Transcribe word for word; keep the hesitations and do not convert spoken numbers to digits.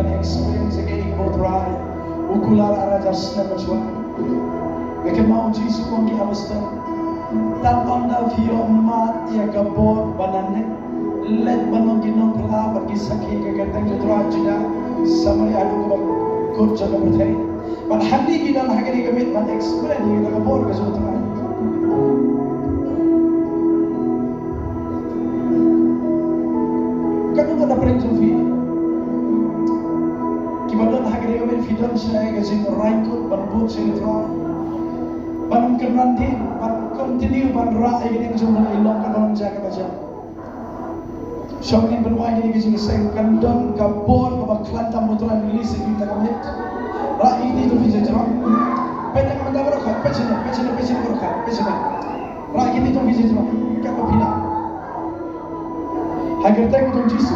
Experience ïa kaei kaba U Trai u kular ar hajar snem mynshuwa. Nga kynmaw U Jisu u ong ïa ki apostol, tad ynda phi ïoh mad ïa ka bor ba na nek, leit ban long ki nongpynim bad ki sakhi ha ka kyrteng U Trai, Judia, Samaria haduh kaba kut jong ka pyrthei. Bad hangne ki don ha kane ka miet ban experience ïa ka bor ka jong U Trai. Katno ka da pyrshah jong phi? Kiba don ha kane ka miet, phi don sha ka jingrai kut ban bud sha U Trai, ban kynran dien, ban continue ban rah ïa ka jingim jong U Trai, long ka don ja kaba jam. Shong nin ban wai ïa ka jingïaseng, kan don ka bor kaba khlaiñ tam U Trai release ïa kita ka miet. Rah ïa kito jong phi sha jrong. Peit ïa ka mynta baroh khat, peit shane, peit shane, peit shane baroh khat, peit shane. Rah ïa kito jong phi sha jrong. Kaba phi lah. Ha ka kyrteng jong U Jisu.